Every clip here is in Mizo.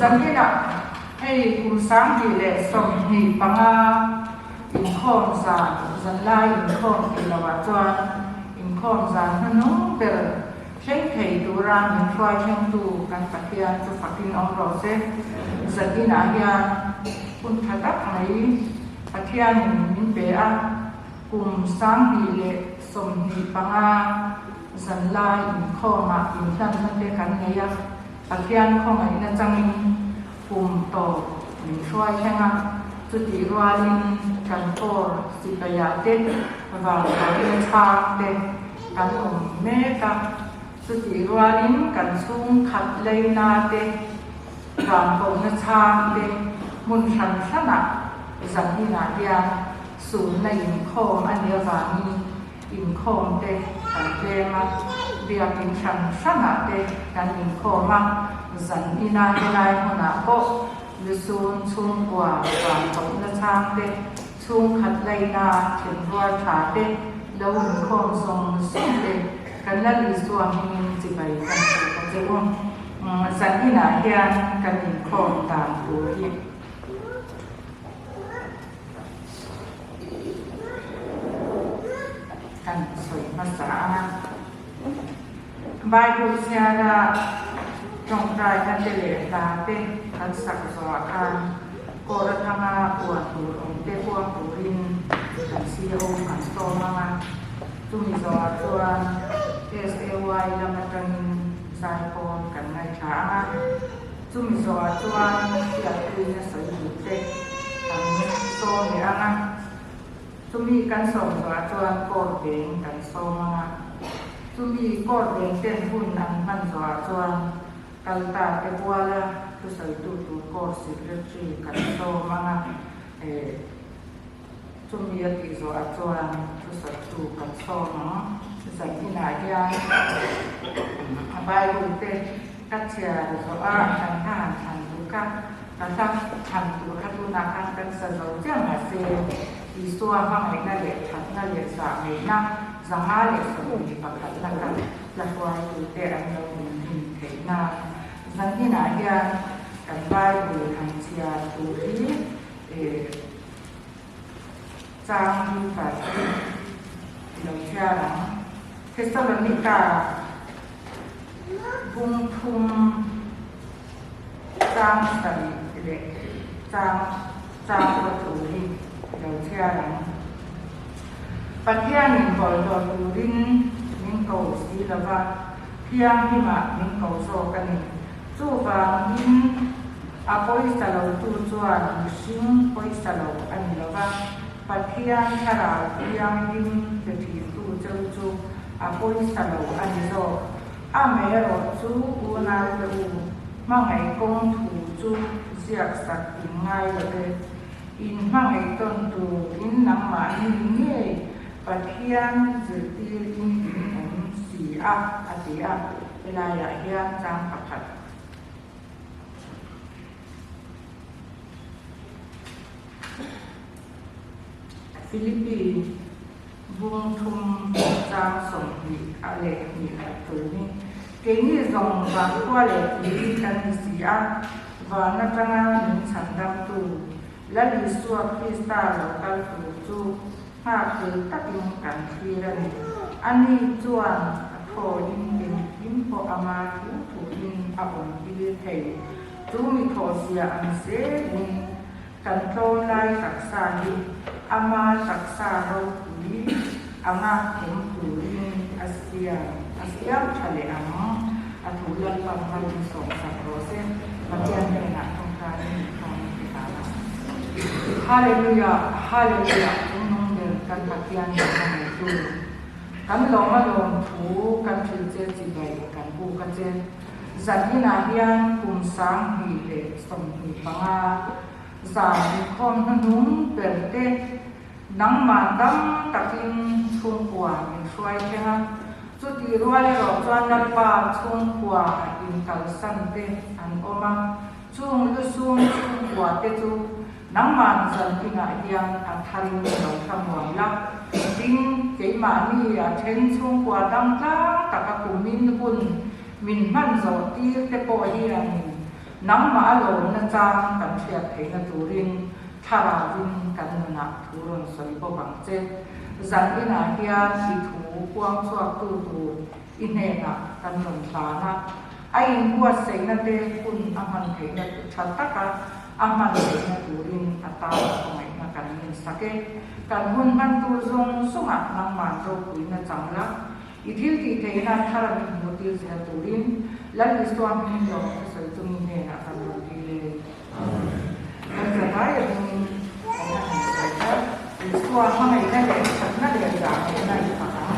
Zaninah hei kum 2025 inkhawm zan, zanlai inkhawm tih lohah chuan inkhawm zan hnuhnung ber thleng thei tura min hruai thlengtu kan Pathian chu fakin awm rawh se. Zaninah hian hun tha tak mai Pathianin min pe a, kum 2025 zanlai inkhawmah inhlanna te kan nei a, Pathian khawngaihna changin kum tawp min hruai thleng a, chutih rualin kan kawr sipaiah te vanvaina chhang te kan awm mek a, chutih rualin kan chhungkhat leina te vanvaina chhang te hmun hran hranah zaninah hian sunna inkhawm a nih avangin inkhawm te kan tlem a, biakin hran hranah te kan inkhawm a, zan ina helai hmunah pawh lusun chhungkua vang tawhna chhang te, chhungkhat laina thenrual tha te lo inkhawm zawng zawng te kan la Isua hmingin chibai kan hmuh ta che u. Zan inah hian kan inkhawm dan tur hi. Kan sawi hmasa a. Bible chhiara tawngtaina te leh hla te kan sak zawhah khan Kawra thanga puan tur awm te puang turin kan CEO kan sawm ang a. Chumi zawhah chuan SAY lam atangin zaipawn kan ngaithla ang a. Chumi zawhah chuan hriatpuina sawi duh te kan sawm leh ang a. Chumi kan sawm zawhah chuan court beng kan sawm ang a. Chumi court beng ten hun an hman zawhah chuan kalta te buala thusawitu tur court secretary kan sawm ang a. Chumi a tih zawhah chuan thusawitu kan sawm ang. Zaninah hian a Bible te ka chhiar zawh a, kan hla han thlan tur kha, ka hla thlan tur kha tunah khan kan sa zo chiah mahse Isua hmangaihna leh thatna leh zahngheihna 521 na kha hla hruaitute an lo inhnim theih nan zaninah hian kan Bible han chhiar tur hi Chang hi pahnih i lo chhiar ang. Thessalonika bung thum chang sarih leh chang chang pawh thu hi i lo chhiar ang. Pathianin bawlhhlawh turin min ko si lo va, thianghlimah min ko zawk a ni. Chuvangin a pawisa lotu chuan mihring pawisa lo a ni lo va, Pathian Thlarau Thianghlim pe thintu cheu chu a pawisa lo a ni zawk. Amaherawhchu unaute u, hmangaih kawng thu chu ziaksak in ngai lo e. In hmangaih tawn turin nangmahni ngei Pathian zirtirin in awm si a, a ti a. Helaiah hian chang pakhat. Philippi bung thum chang 22 khat tur hi keini zawng vankhua leh tui kan ni si a, van atanga min chhandamtu Lal Isua Krista lo kal tur chu Nghakhlel takin kan thlir a ni. Ani chuan a thawin engkim pawh ama thu thuin a awm tir thei. Chu mi thawhzia ang zelin kan tlawm lai taksa hi ama taksa ropui anga awm turin a siam a siam tha leh ang. A thu Lalpan hmalin sawmsak rawh se. Pathian hnenah tawngtarin inkhawm a ti ta a. Hallelujah Hallelujah Chungnung ber kan Pathian in a neitu kan lawm a lawm thu kan thil che chibai kan buk a che. Zaninah hian kum 2025 zan inkhawm hnuhnung ber te nangmah dam takin chhungkua min hruai thleng a, chutih rual erawh chuan Lalpa chhungkua inkalsan te an awm a. Chung lusum chhungkua te chu nangmah zan inah hian a tharin lo thlamuan la. Tin, keimahni a then chhungkua dang tlang taka kumin hun min hman zawh tir te pawh hianin. Nangmah a lawmna chang kan hriat theihna turin Thlarauvin kan nunah thu rawn sawi bawk ang che. Zan inah hian i thu puang chhuaktu tur i hnenah kan rawn hlan a, a inbuatsaihna te hun a hman theihna tha taka a hman theihna turin a tan khawngaihna kan ngensak e. Kan hun hman tur zawng zawngah nangman ropuina chang la, i thil tih theihna thar a min hmuh tir zel turin Lal Isua hming lawm thusawi chungi hnenah kan rawn dil e. Kan zavai a dingin kan la han sawi kha Isua hmangaihna leh thatna leh zahmehna i fak ang.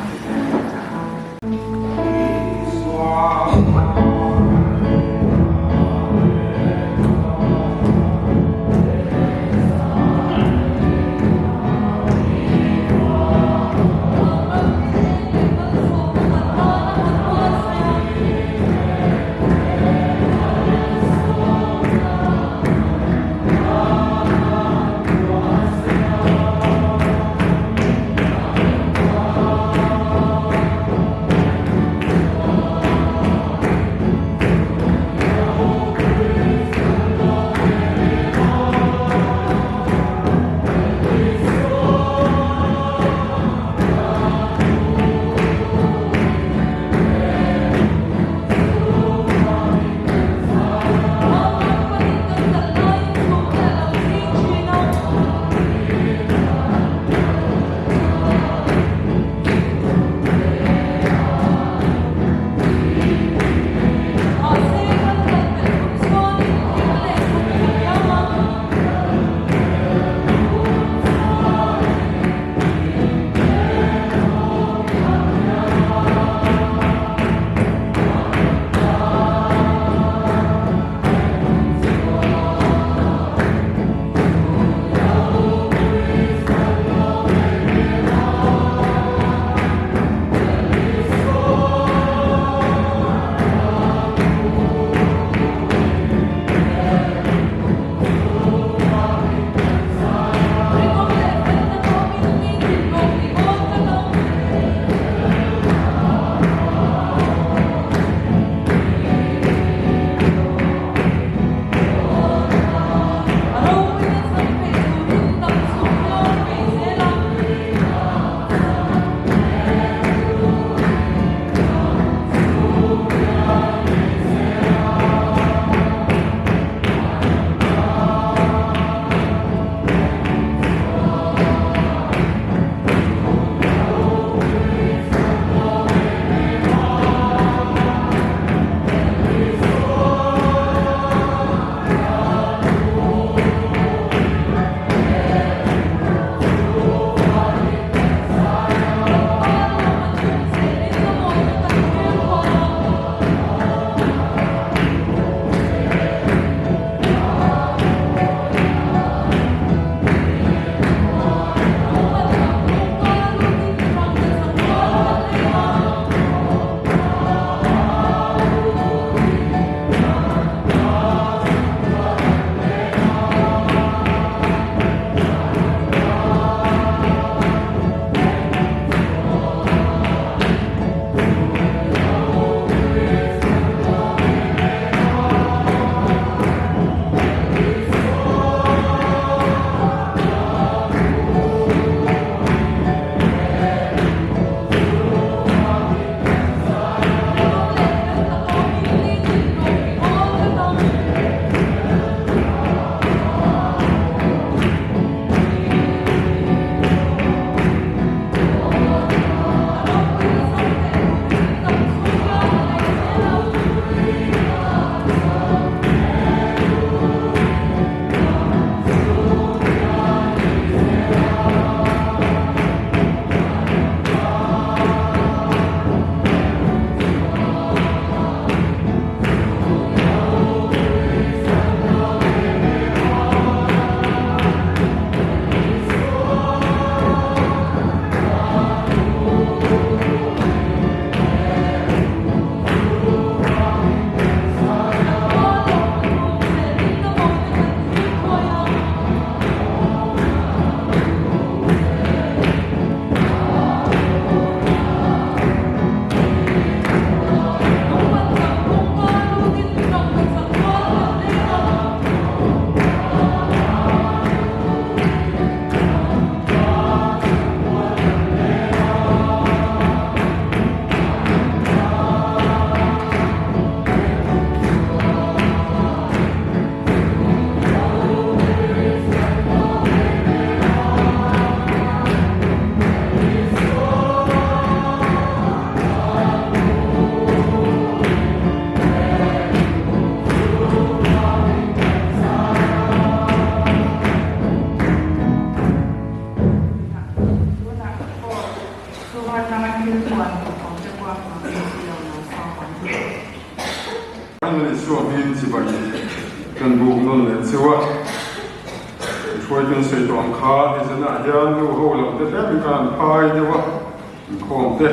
thil puan duh awmte puak turin si lo lo sawm ang. Kan Isua hming chibai kan buk nawn leh cheu a, hruai kan sawi tawh ang kha hei zanah hian nu ho lam te tlemin kan han phai deuh a, inkhawm te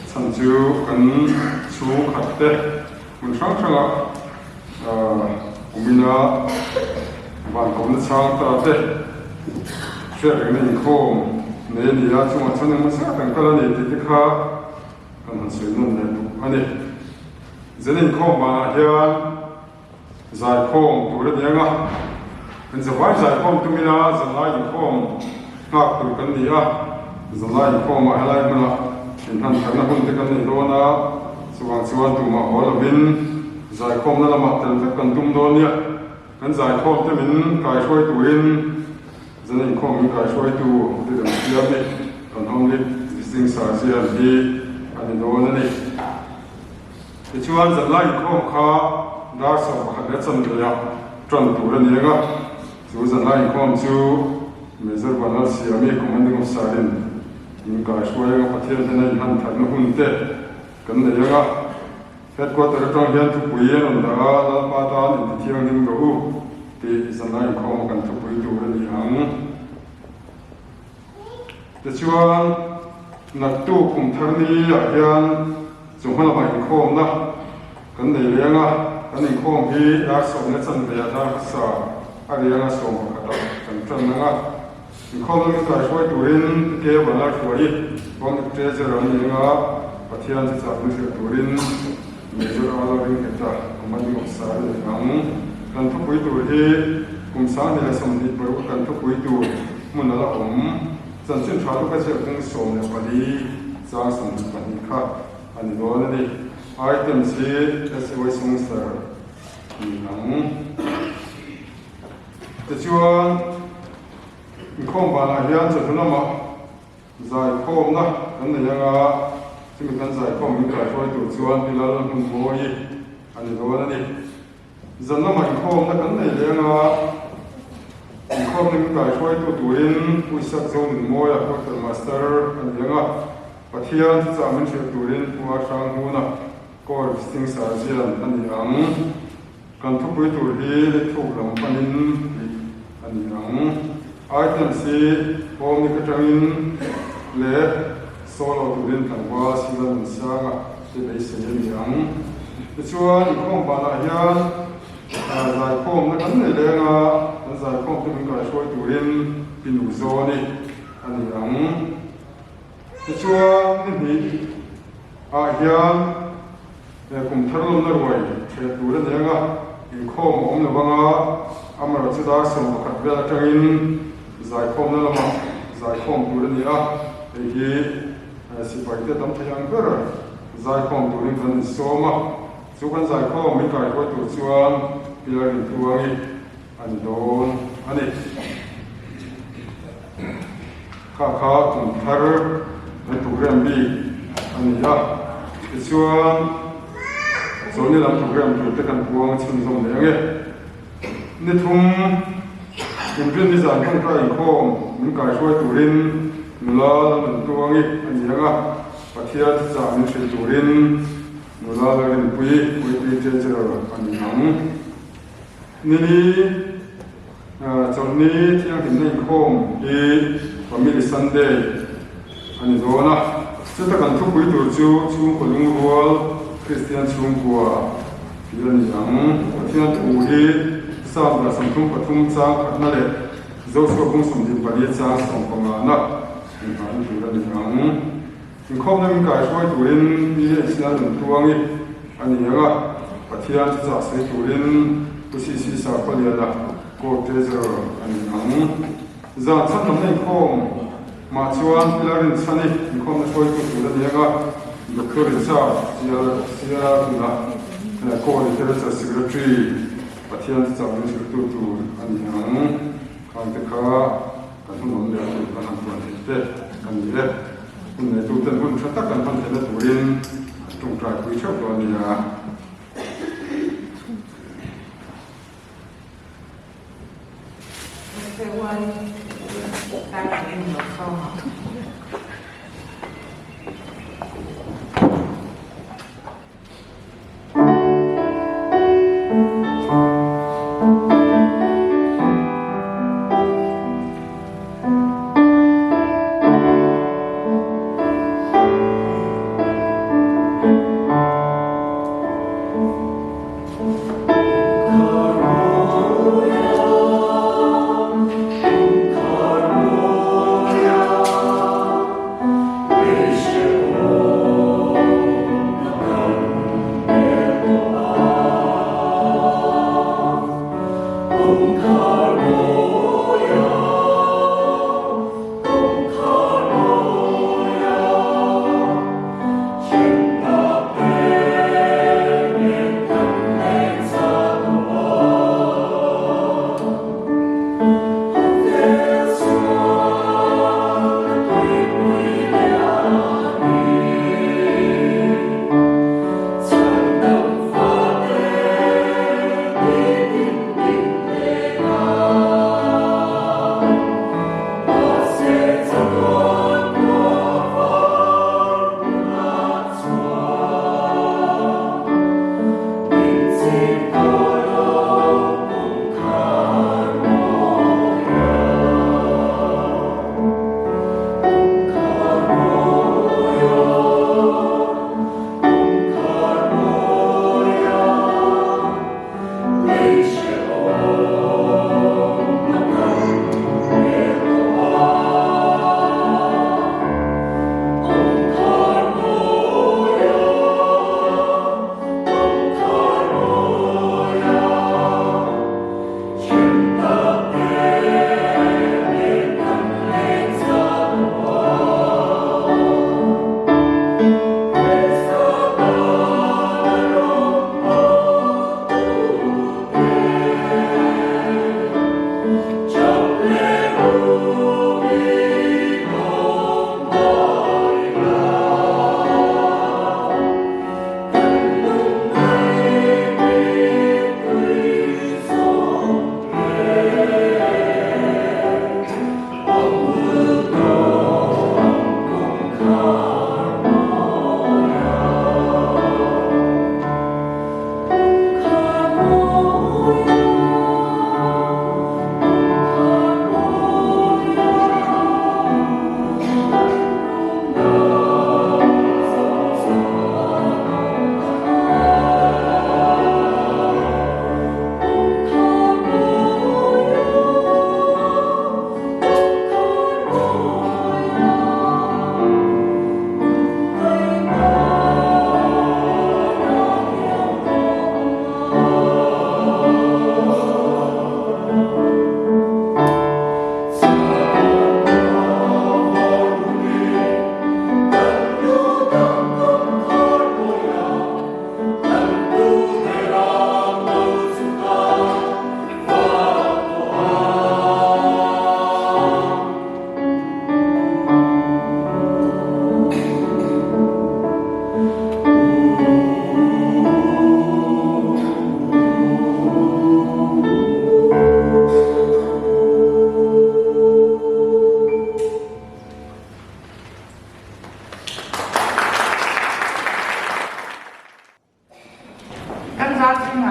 chhan chu kan chhungkhat te hmun hrang hrangah kumina van kawmna chhang ta te hriat rengna inkhawm nei a ni a, chungah chuan engmaw zat an kal a ni tih te kha kan han sawi nawn leh duh a ni. Zan inkhawm banah hian zaikhawm tur a ni ang a, kan zavai zaikhawm tumina zanlai inkhawm nghak tur kan ni a, zanlai inkhawmah helai hmunah inhlan tharna hun te kan nei dawn a, chuvang chuan tumah haw lovin zaikhawmna lamah tel vek kan tum dawn nia. Kan zaikhawm te min kaihruai turin zan inkhawm min kaihruaitu rilrem siam hi kan hawng hi visiting surgeon hi a ni dawn a ni. Tichuan zanlai inkhawm kha dar 11 leh chanveah tan tur a ni ang a, chu zanlai inkhawm chu Major Vanlal Siami Commanding Officer in min kaihruai ang a, Pathian hnena inhlan thatna hun te kan nei ang a. Headquarter atang hian thupui a rawn dah a, Lalpa tan inti thianghlim rawh u tih zanlai inkhawm a kan thupui tur a ni ang. Tichuan, naktuk kum thar ni ah hian chu hma lamah inkhawmna kan nei leng a, kan inkhawm hi dar 10 leh chanve ah dar hmasa a rianga 11 ah kan tan ang a. Inkhawm lam inkaihruai turin Pu Ke Vanlalhruai, Public Treasurer an ni anga Pathian chu chah min hrilh turin Major Ala Ringheta, Commanding Officer a ni ang. Kan thupui tur hi kum 2026 kan thupui tur hmun a la awm. Chanchin tha luka ziak bung 14 chang 22 kha a ni dawn a ni. Items hi SY Songster a ni ang. Tichuan, inkhawm banah hian chawhnu lamah zaikhawmna kan nei ang a, chumi kan zaikhawm min kaihruai tur chuan Pi Lal Hmunmawi a ni dawn a ni. Zan lamah inkhawmna kan nei leh ang a, inkhawmna min kaihruaitu turin Pu Isak Zonunmawia, Quarter Master a ni ang a, Pathian thuchah min hrilh turin Pu Arhrang Hmuna, Corps Visiting Surgeon a ni ang. Kan thupui tur hi thuk lam panin tih a ni ang. Items hi home atangin leh solo turin tlangval sila nun sanga te beisei a ni ang. Tichuan inkhawm banah hian zaikhawmna kan nei leng a, kan zaikhawm te min kaihruai turin pinu zawni a ni ang. Tichuan ni hnih ah hian kum thar lawmna ruai hreh tur a ni ang a, inkhawm a awm lo ang a, amaherawhchu dar 11 vel atangin zaikhawmna lamah zaikhawm tur a ni a, hei hi sipai te tam thei ang ber zaikhawm turin kan insawm a, chu kan zaikhawm min kaihruai tur chuan Pilar Rintuangi a ni dawn a ni. Kha kha kum thar kan program bik a ni a, tichuan chawlhni lam program tur te kan puang chhunzawm leh ang e. Ni thum inrin ni zan tawngtai inkhawm min kaihruai turin nula la nun tuangi a ni ang a, Pathian thuchah min hrilh turin nula la rinpui Puipui Treasurer a ni ang. Nini Chawlhni thianghlimna inkhawm hi Family Sunday a ni dawn a, chuta kan thupui tur chu chhungkaw lungrual Kristian chhungkua tih a ni ang. Pathian thu hi Psalm 33 chang khatna leh Joshua bung 24 chang 15na inngahna tur a ni ang. Inkhawmna min kaihruai turin PH na nun tuangi a ni ang a, Pathian chu chah sawi turin Pu CC Sarpaliana Court Treasurer a ni ang. Zan chhan lamna inkhawm mah chuan Pilar Rinchhani inkhawmna hruaitu tur a ni ang a, Doctor Richard CR Tuna Court Literature Secretary Pathian chu chah min hrilhtu tur a ni ang. Khangte kha kan hun awm leh a tur kan han puan theih te a ni e. Hun neitu ten hun tha tak kan hman theihna turin an tawngtai pui theuh tawh a nia. SAY tai turin lo sawm ang.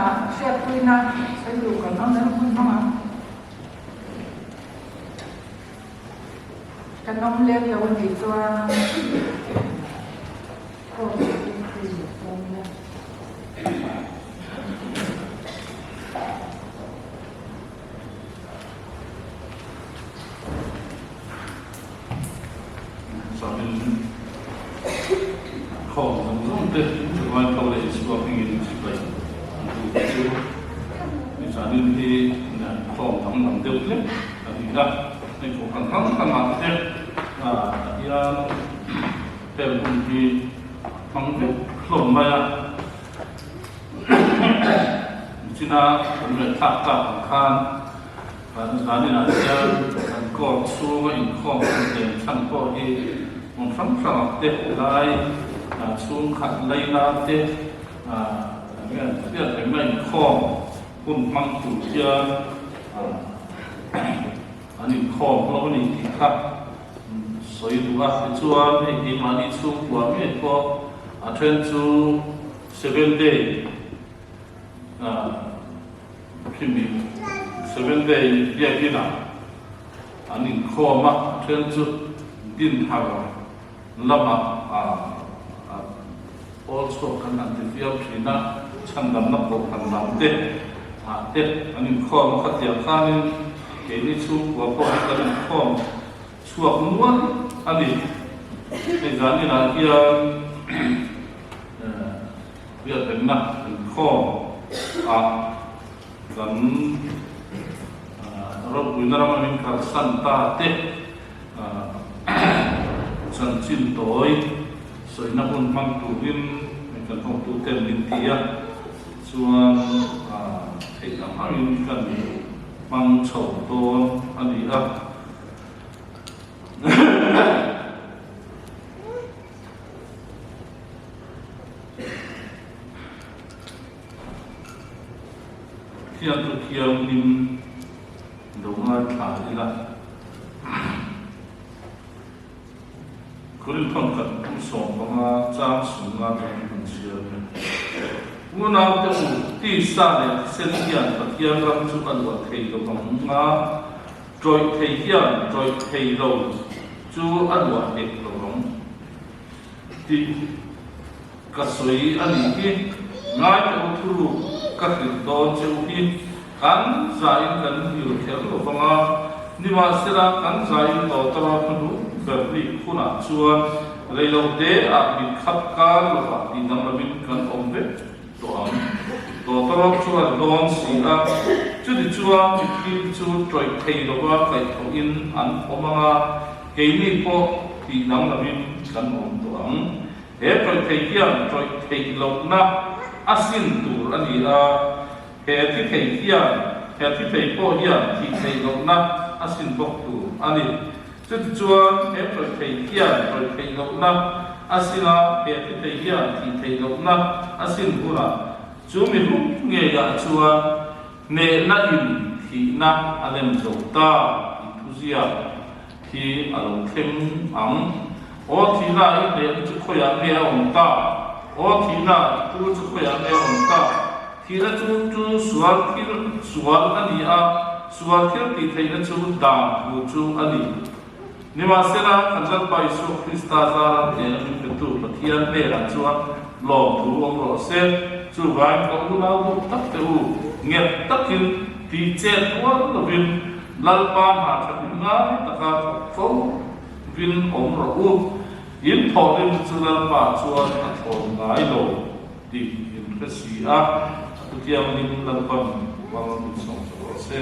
Zingah hriatpuina sawi duh kan awm em hun hmang ang. Kan awm lem lo a nih chuan court secretary awm ila. Chuanin khawm zawng zawng te Divine Power leh Isua hmingin sipai an tu te chu nizanin hi khawm danglam deuh hlek a ni a, hei kohhran hrang hrangah te hian heng hun hi hmang vek hlawm mai a. Nichina kan ngaihthlak tak ang khan Zaninah hian kan court chhunga inkhawm kan len chhan pawh hi hmun hrang hrangah te helai chhungkhat laina te hian hriat reng a inkhawm hun hmang tur hian an inkhawm hlawm a ni tih kha sawi duh a. Tichuan hei keimahni chhungkua ngei pawh a then chu Seven Day Khimi Seven Day biakin ah an inkhawm a, a then chu Dinthar lamah a pawl chhuak kan han ti viau thin a, chhandamna kohhran lam te ah te an inkhawm a, khatiang khanin keini chhungkua pawh hi kan inkhawm chhuak nual a ni. Hei zan inah hian Biakengna inkhawm ah kan ropuina rama min kalsan ta te chanchin tawi sawina hun hmang turin kan hotu ten min ti a, chuan theih ang angin kan hmang chho dawn a ni a. Thian chu thianghlim lo ngaithla ila. Korinthon khat pu 15 chang sumnga kan han chhiar mai. Unaute u, tisa leh thisen hian Pathian ram chu a luah thei lo ang a, tawih thei hian tawih thei lo chu a luah hek lo ang. Tih ka sawi a nih hi, ngaitawh thuruk ka hrilh dawn che u hi, kan zain kan hil kher lo vang a, nimahsela kan zain tawtara hnuhnung ber rik hunah chuan reilo te ah mit khat kar lovah tih danglamin kan awm vek tawh ang. Tawtara chuan dawn si a, chuti chuan mitthi te chu tawih thei lova kaihthawhin an awm ang a, Keini pawh tih danglamin kan awm tawh ang. He tawih thei hian tawih theih lohna a sin tur a ni a, he thi thei hian he thi thei pawh hian thih theih lohna a sin bawk tur a ni. Chutichuan he tawih thei hian tawih theih lohna a sin a, he thi thei hian thih theih lohna a sin hunah chu mi hlum ngeiah chuan Hnehna in thihna a lem zo ta tih thuziak hi a lo thleng ang. Aw thihna i hnehna chu khawiah nge a awm ta? Aw thihna i tur chu khawiah nge a awm ta? Thihna chu chu sual thil sual a ni a, sual thil tih theihna chu dan thu chu a ni. Nimahsela, kan Lalpa Isua Krista zara hnehna min petu Pathian hnenah chuan lawmthu awm rawh se. Chuvangin ka unau duh tak te u, nghet takin tih chet rual lovin Lalpa hna thatin ngai taka thawk fo vin awm rawh u. In thawhrim chu Lalpa chuan a thlawn ngai lo tih in hre si a, a thutiangin Lalpan mal min sawm ta rawh se.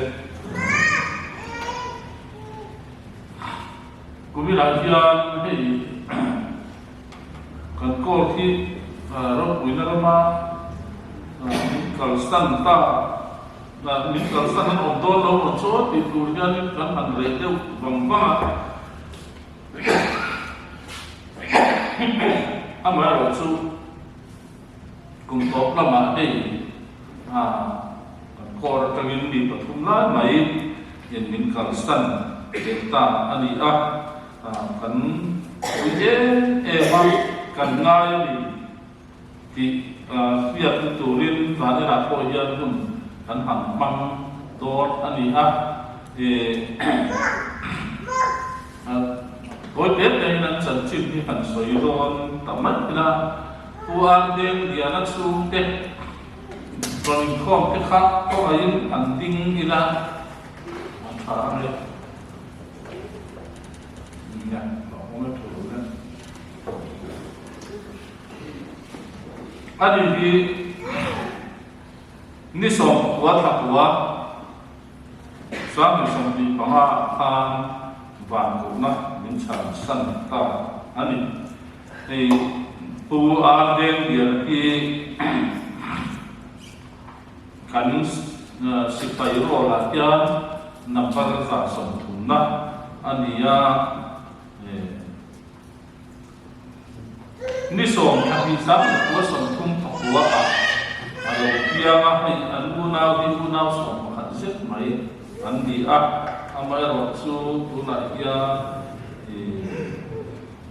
Kuminah hian hei kan court hi ropuina rama min kalsan ta, min kalsan an awm dawn lo maw chaw tih tur hianin kan han reh deuh vang vang a. Amaherawhchu kum tawp lamah hei Kan court atangin mi pathum lai mai in min kalsan leh ta a ni a, kan pui em em a, kan ngai a ni tih hriatna turin zaninah pawh hian hun kan han hmang dawn a ni a. Tawi te tein an chanchin hi han sawi dawn ta mai ila, Pu Ardeng Liana chhungte rawn inkhawm te kha kawngaihin han ding ila a tha ang e. Nia, a awm e thu e. Ani hi ni 19 thla kua 2025 ah khan vanduhna min chhan san ta a ni. Hei Pu Ardeng Lian hi kan sipai roll ah hian number 130 na a ni a. Ni 12 sang 30 pakua ah a lo piang a, hei an unau hi unau 11 zet mai an ni a, amaherawh chu tunah hian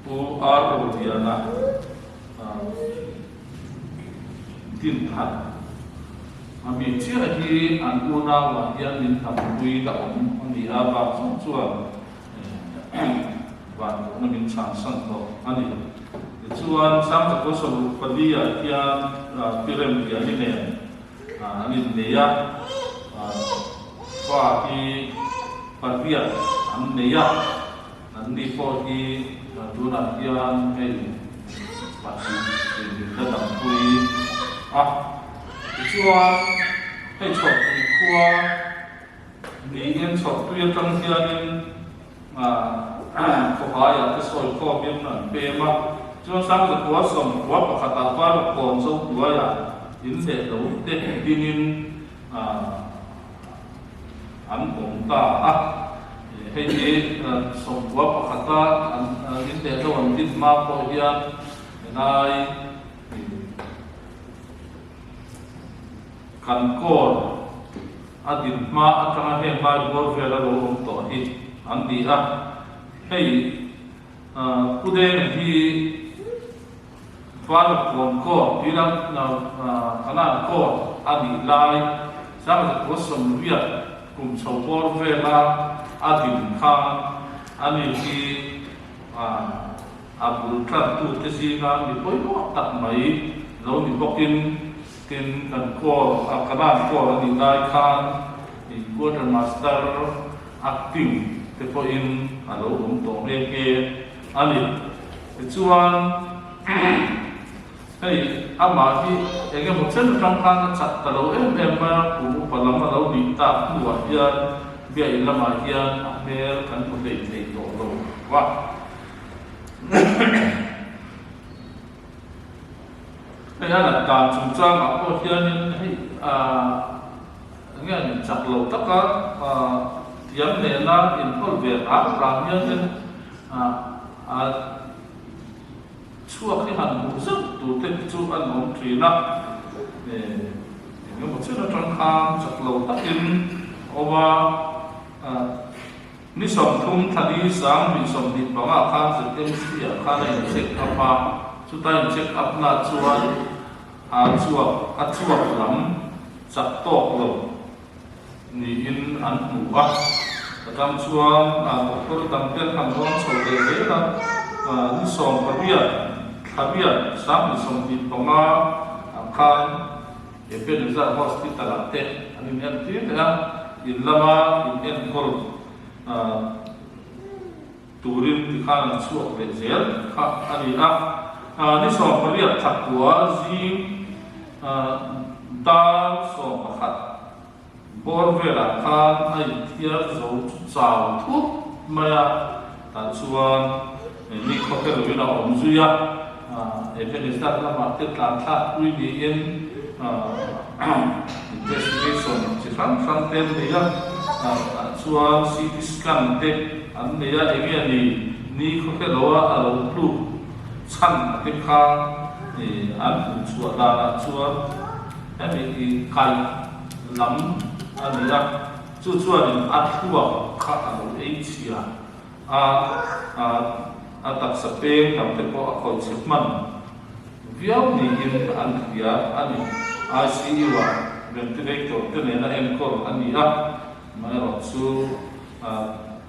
Pu R Roliana Dinthar a mi chiah hi an unau ah hian min hnampuii la awm a ni a, bak zawng chuan Vanduhna min chhansan tawh a ni. Tichuan, Sangchakua 64 ah hian Pi Remliani nen an innei a, fa hi pariat an nei a, an ni pawh hi tunah hian hei pahnih min la dampui a. Tichuan, hei Chhawrtui khua Niin chhawrtui atang hianin khawhaiah te sawi khawmin an pem a, chuan Sangzakua 91 ah Varakawn Zohnuaiah in leh lo te dingin an awm ta a. Hei hi 91 a in leh lo an din hma pawh hian helai Kan court a din hma atanga heng lai bawr vela lo awm tawh hi an ni a, hei Pu Denga hi Varakawn court tih lam Kanan court a nih lai 1980 kum chho bawr vela a din khan ani hi a bul tantute zinga mi pawimawh tak mai lo ni bawkin Tin, kan call a, Kanan call a nih lai khan in quarter master acting te pawhin a lo awm tawh nghe nghe a ni. Tichuan, hei amah hi eng emaw chen atang khan a chak ta lo em em a, kum upa lam a lo nih tak hnuah hian biain lamah hian a hmel kan hmu hlei thei tawh lo va. Hei a lat dan chungchangah pawh hianin hei eng nge an chak lo taka thiam nena inhawl ve ran ran hianin a chhuak hi han hmuh zeuh tur te hi chu an awm thin a. Eng emaw chen atang khan chak lo takin a awm a. Ni 30 thla li 2025 ah khan ZMC ah khan a in check up a, chuta in check up na chuan a chhuak a chhuak lam chak tawk lo niin an hmu a, atang chuan doctor dang te an han rawn chho leh zel a, ni 18 thla riat 2025 ah khan Ebenezer Hospital ah te an in entir leh a, in lama in enkawl turin tikhan an chhuak leh zel kha a ni a. Ni 18 thla kua zing dar 11 bawr velah khan a inthiar zo chu chau thut mai a, tah chuan ni khawpheluin a awm zui a. Ebenezer lamah te tlan thlak pui niin investigation chi hrang hrang te an nei a, tah chuan CT scan te an nei a, enge a ni ni khawpheloa a lo tluk chhan te kha an hmuh chhuah danah chuan hemi kaih lam a ni a, chu chuanin a thluak kha a lo ei chhia a, a taksa peng lam te pawh a khawih chhe hman viau niin an hria a ni. ICU-ah ventilator te nena enkawl a ni a, amaherawhchu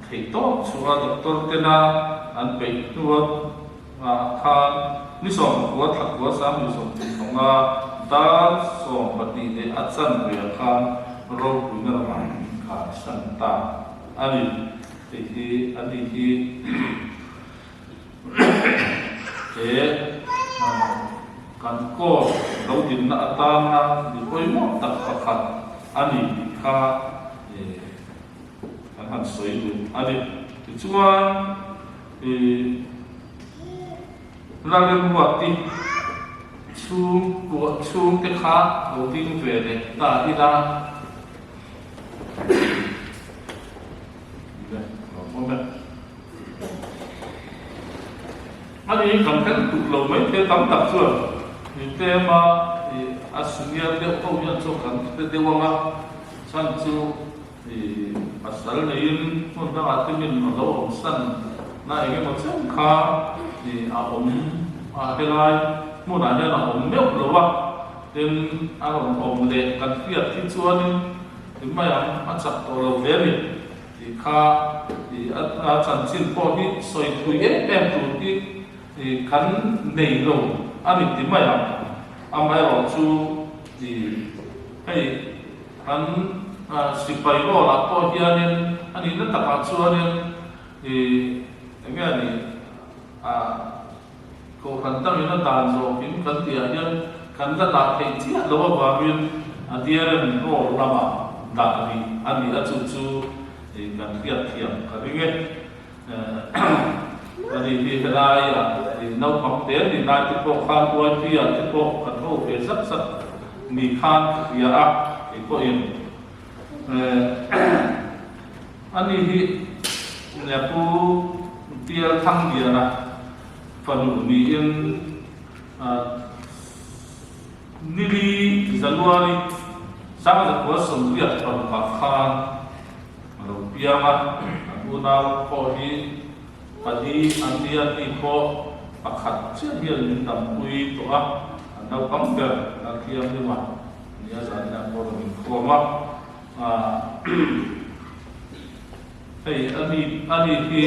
theihtawp chhunga doctor tena an peih hnua khan ni 19 thla kua 2025 dar 12 leh a chanve ah khan ropuina ramah inkaisan ta a ni. Hei hi a ni hi he kan court lo dinna atana mi pawimawh tak pakhat a ni tih kha kan han sawi duh a ni. Tichuan ih Lalremruati chhungkua chhungte kha lo ding ve leh ta ila. A ni kan hel tuk lo mai thei tam tak chuan i tlem a i a senior deuh ho hian chuan kan hre deuh ang a, chhan chu i pasal neiin hmun dangah te min a lo awm san na eng emaw chen kha i a awm a helai hmunah hian a awm meuh lo a, tin a rawn awm leh kan hriat hi chuanin Ti mai ang, a chak tawh lo ve a ni tih kha i a chanchin pawh hi sawi thui em em tur hi i kan nei lo a ni ti mai ang. Amaherawh chu i hei kan sipai rawlah pawh hianin a nihna takah chuanin i enge a nih a Kohhran dangin a dan zawkin kan tihah hian kan la dah theih chiah loh avangin a DRM roll lamah dah rih a ni a, chu chu kan hriat thiam ka ring e. A ni hi helaiah naupang te ni lai te pawh khan YP-ah te pawh kan ho ve zat zat ni khan ka hria a, kei pawhin A ni hi Pu Pial Thangliana fanu niin nili January 1986 khan a lo piang a, an unau pawh hi pali an ni a, ni pawh pakhat chiah hian min dampui tawh a, an naupang ber Lalthianghlim a nia zan hian pawh rawn inkhawm a. Hei a ni a ni hi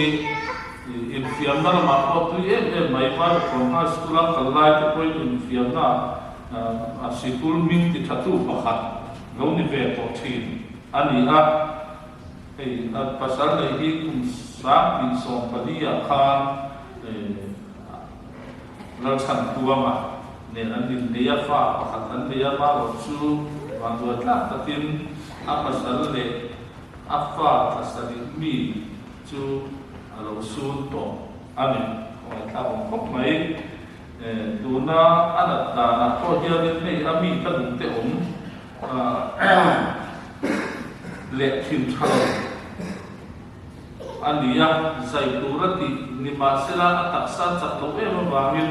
infiamna lamah pawh tui em em mai Vaivakawn High School a kal lai te pawhin infiamna a sikul hming ti tha tu pakhat lo ni ve tawh thin a ni a. Hei a pasal nei hi kum 2014 ah khan Lalchhantuama nen an innei a, fa pakhat an nei a, Marawh chu vanduai tlak takin a pasal leh a fa thlasarih mi chu a lo sun tawh a ni. Khawngaih thlak awm khawp mai. Tuna a nat danah pawh hianin hei a mi ka duh te awm leh thin tha lo. A ni a, zai tur a tih nimahsela a taksa chak loh em avangin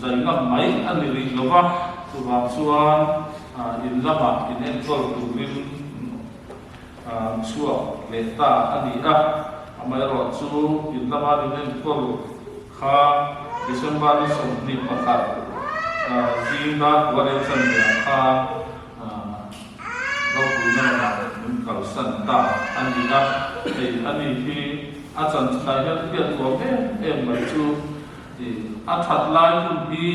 zai ngam mai a ni rih lo va, chuvang chuan in lamah in enkawl turin chhuak leh ta a ni a. Amaherawh chu in lama in enkawl kha December ni 21 zing dar kua leh chanve ah khan Ropuina lamah min kalsan ta a ni a, hei a ni hi a chanchinah hian hriat nuam em em mai chu a that lai hun hi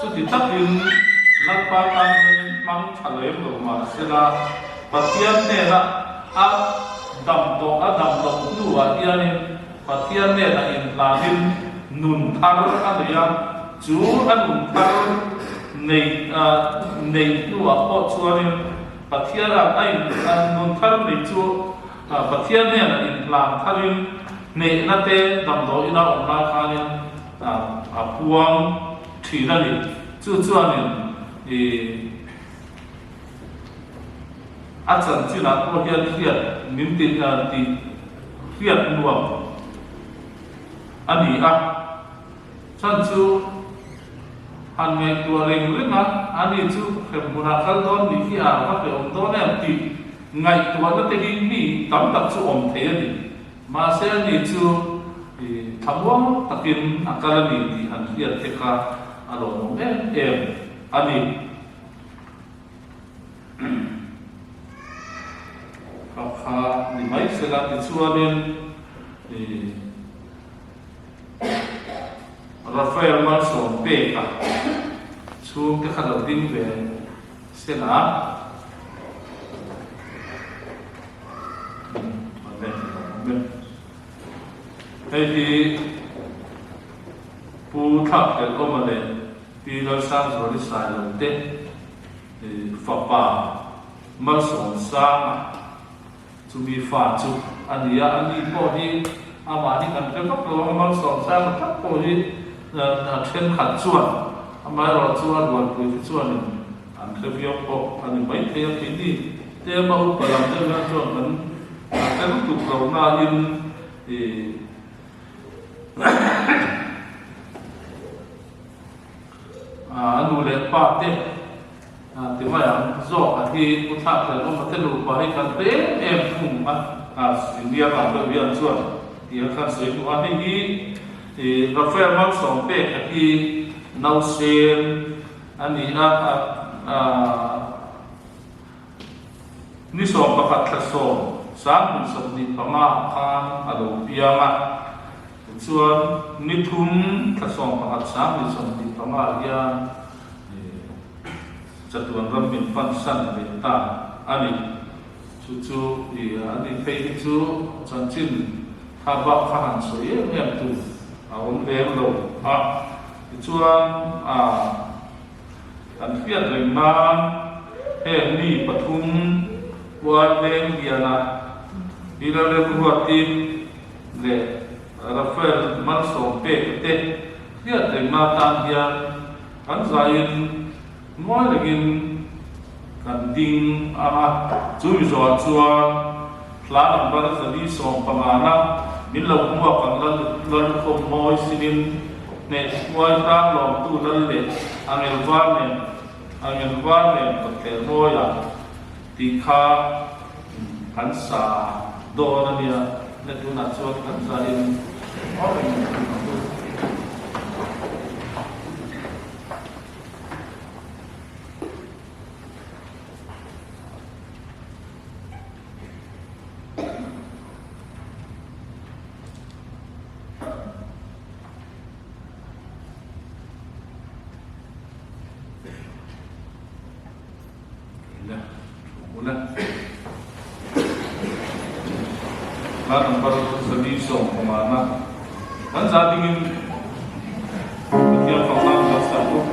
chuti takin Lalpa tan hian hmang tha lem lo mahsela Pathian hnena a dam tawh a dam loh hnuah hianin Pathian hnena inhlanin nun thar a nei a, chu a nun thar nei neih hnuah pawh chuanin Pathian a a in nun thar nei chu Pathian hnena inhlan tharin hnehna te damdawiin a awm lai khanin a puang thin a ni. Chu chuanin ih A chanchinah pawh hian hriat min ti tih hriat nuam a ni a, chan chu han ngaihtuah reng reng a, ani chu hremhmunah kal dawn nih hi a va hleuhawm dawn em tih ngaihtuahna te hi mi tam tak chu awm thei a ni. Mahse ani chu. Thlamuang takin a kal a ni tih han hriat te kha a lawmawm em em a ni. Kha kha ni mai sela tichuanin Rafael Malsawm peka chhungte kha lo ding ve sela. Hei hi Pu Thlakhlelhawma leh Pi Lalsangzuali Sailo te fapa Malsawmsanga chumi fa chu a ni a, ani pawh hi amah hi kan hre vak lo ang, Malsawmsanga tak pawh hi a thenkhat chuan amaherawh chu a rualpui te chuanin an hre viau pawh a ni maithei a, keini tlema upa lam deuh hian chuan kan hre lutuk lo nain ih a nu leh pa te ti mai ang zawk a hi pu thlak hlel awm a te nupa hi kan hre em em thung a senior lam deuh hian chuan tih a khan sawi duh a hei hi ih Rafael Malsawmpek a hi nausen a ni a Ni 11 thla 10, 2025 ah khan a lo piang a, tichuan ni thum thla 11 2025 ah hian chatuan ram min pansan leh ta a ni. Chu chu a ni phei hi chu chanchin tha bak kha han sawi em em tur a awm lem lo a, tichuan a. Kan hriat reng nan heng mi pathum Puan Leng Liana, Pi Lalremruati leh Rafael Malsawmpeka te hriat reng na tan hian kan zaiin ngawi rengin kan ding ang a. Chu mi zawhah chuan hla number 450 na min lo hmuak ang Lallukhawm mawi sinin Hneh huai tang lawmtu lal leh angel var nen angel var nen kawtthler mawiah tih kha kan sa dawn a nia, le tunah chuan kan zain awm reng ang u. Hla number 450 na kan za dingin Pathian fak nan kan sa bawk.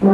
Hei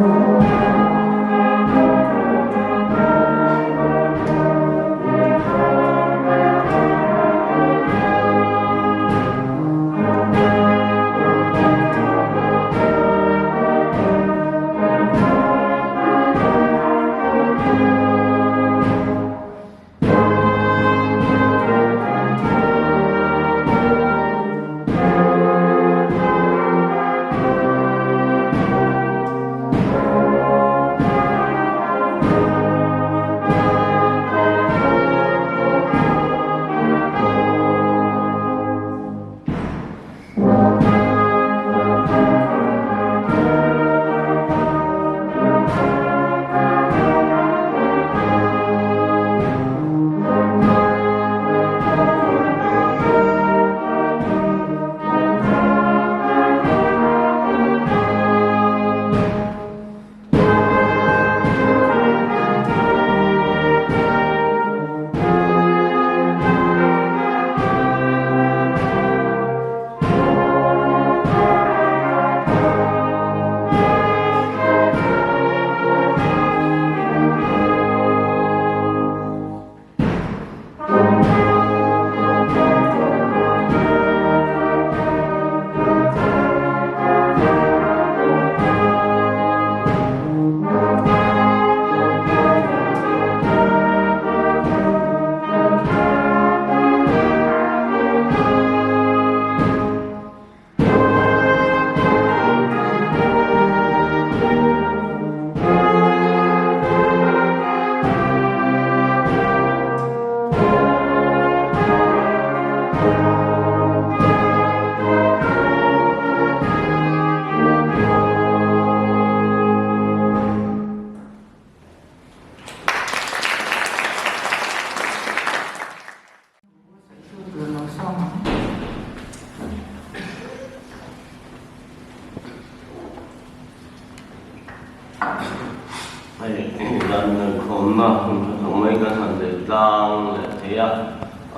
dan inkhawmna hun tha thawk mai kan han nei tlang leh thei a,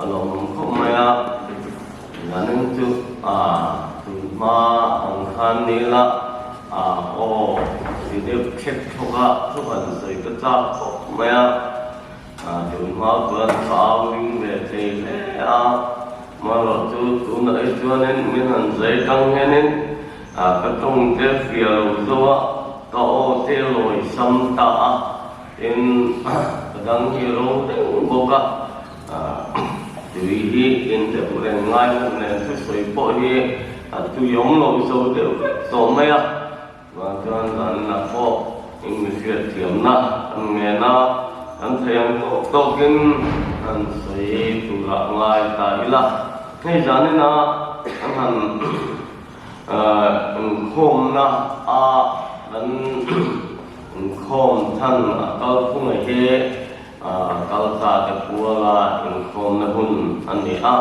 a lawmawm khawp mai a, zanin chu tun hma ang khan ni ila aw ti deuh thlek thlawk a thu han sawi ka chak khawp mai a. Tun hma chuan ka au ring ve thei hle a, amaherawh chu tunah hi chuanin min han zai tang hianin ka tawng te fiah lo zo a, ka aw te lawi sam ta a, tin ka dang hi ro reng bawk a, tui hi inhlep reng ngai bawk nen thusawi pawh hi a tui awm lo zo deuh vek tawh mai a. Chuan chuan zanna pawh in mi hriatthiamna an ngen a, kan thei ang tawk tawkin an sawi turah ngai ta ila. Hei zanina an han inkhawmna a kan inkhawm chhan a kalphunga hi kalta te puala inkhawmna hun a ni a.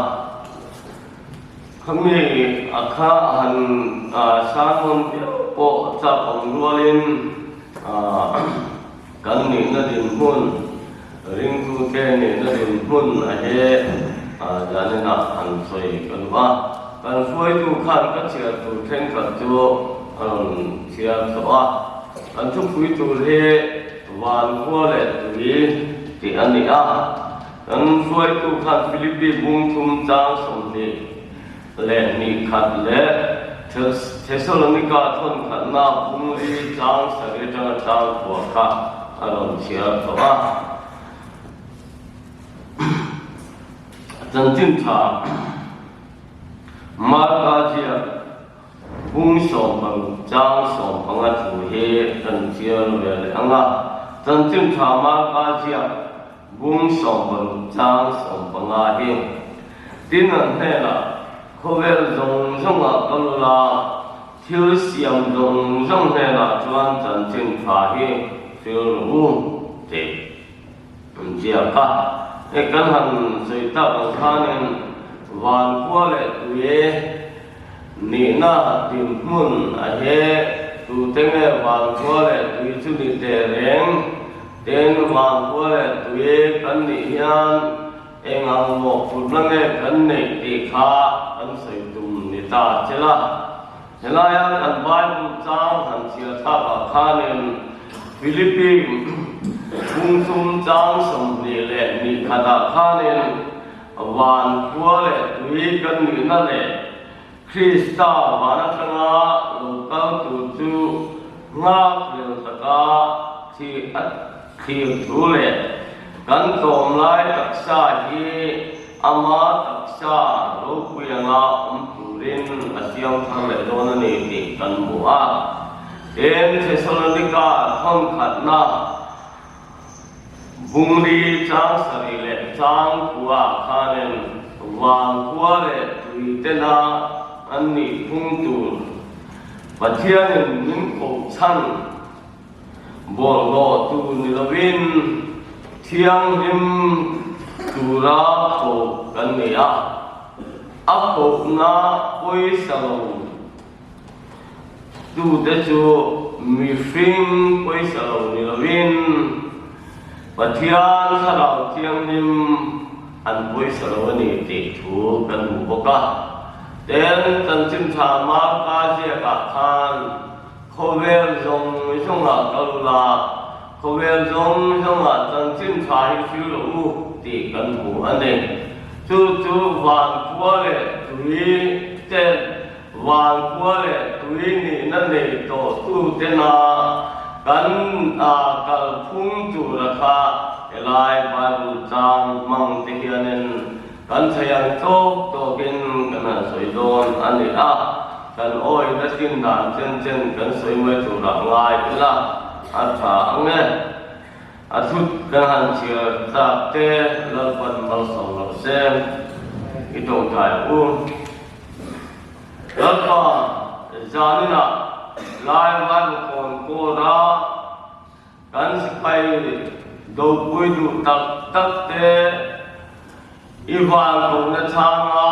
Khami a kha han sermon viau pawh chak awm rualin kan nihna dinhmun, ringtute nihna dinhmun a he zaninah han sawi ka duh a. Kan hruaitu khan ka chhiar tur thenkhat chu a rawn chhiar tawh a. Kan thupui tur hi van khua leh tui tih a ni a. Kan hruaitu khan Philippi bung thum chang 22 leh Thesalonika thawn khatna bung li chang sarih atanga chang kua kha a rawn chhiar tawh a. Chanchin tha Marka ziak bung 16 chang 15 thu hi kan chhiar ve leh ang a. Chanchin tha Marka ziak Bung 16 chang 15 hi tin an hnenah khawvel zawng zawngah ka lul a, thil siam zawng zawng hnenah chuan chanchin tha hi hril rawh u tih an ziak a. Hei kan han sawi tak ang khanin van khua leh tui nihna dinhmun a he tute nge van khua leh tui chu ni teh reng? Tin, vankhua leh tui kan nih hian eng ang mawhphurhna nge kan neih tih kha kan sawi tum ni ta che la. Helaia kan Bible chang han chhiar thlakah khanin Philippi phungthum chang 21 ah khanin van khua leh tui kan nihna leh Krista van atanga lo kal tur chu nghakhlel taka thi a thlir thu leh kan tlawmlai taksa hi ama taksa ropui anga awm turin a siam thar leh dawn a ni tih kan hmu a. Tin, Thesalonika thawnkhatna Bungri chang sarih leh chang kua khanin vang khua leh tui tena an nih phung tur Pathianin min koh chhan bawlhhlawh tur ni lovin thianghlim tura koh kan ni a, a kohna pawisa lo Tute chu mihring pawisa lo ni lovin Pathian Thlarau Thianghlim an pawisa lo a ni tih thu kan hmu bawk a. Tin, Chanchin Tha Marka ziakah khan khawvel zawng zawngah kal ula, khawvel zawng zawngah Chanchin Tha hi hrilh rawh u tih kan hmu a ni. Chu chu van khua leh tui ten Vankhua leh tui nihna nei tawh tutena kan kalphung tura kha helai Bible chang hmang te hianin kan thei ang tawk tawkin kan han sawi dawn a ni a, kan awihna chin dan chen chen kan sawi mai turah ngai ila a tha ang e. A thut kan han chhiar tak te Lalpan malsawm rawh se i tawngtai ang u. Lalpa zaninah lai Vaivakawn kawra kan sipai dopui duh tak tak te i vanlohna chhanga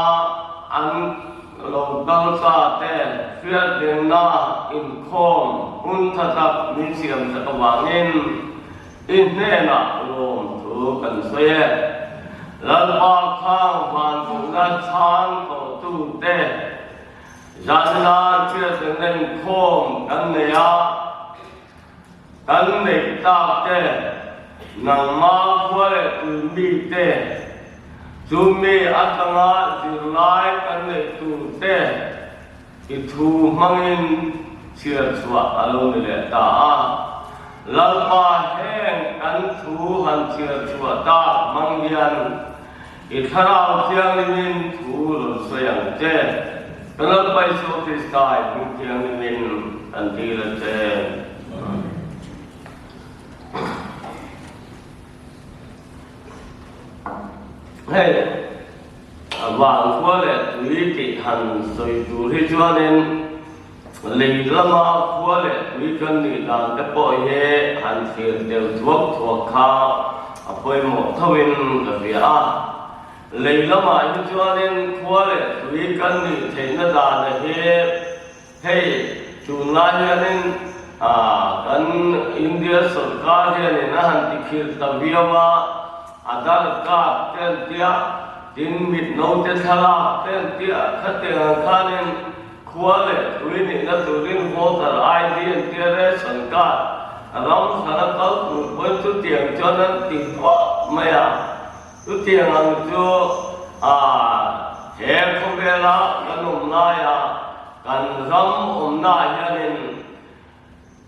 an lo kal ta te hriatrenna inkhawm hun tha tak min siam sak avangin i hnenah lawmthu kan sawi e. Lalpa khang vanlohna chhang tawhtute zanina hriatrenna inkhawm kan nei a, Kan neih tak te, nangmah khua leh tui mi te, chu mi atanga zirlai kan neih tur te i thu hmangin chhiar chhuah a lo ni leh ta a. Lalpa heng kan thu han chhiar chhuah tak hmang hian i Thlarau Thianghlimin thu rawn sawi ang che. Kan Lalpa Isua Krista i hming thianghlimin kan dil a che. Hei vankhua leh tui tih han sawi tur hi chuanin lei lama khua leh tui kan nih dan te pawh hi han thlir tel thuak thuak kha a pawimawh thoin ka hria a. Lei lamah hi chuanin khua leh tui kan nih theihna dana hi Hei tunlai hianin kan India sorkar hianin a han tikhirh ta viau a, Aadhaar card te an tia, tin mit naute thlalak te an tia, khatiang ang khanin khua leh tui nihna turin voter ID an tia, ration card ram hrana kal tur pawhin chutiang chuan an ti tawp mai a, chutiang ang chu he khawvela kan awm laia Kan ram awmnaah hianin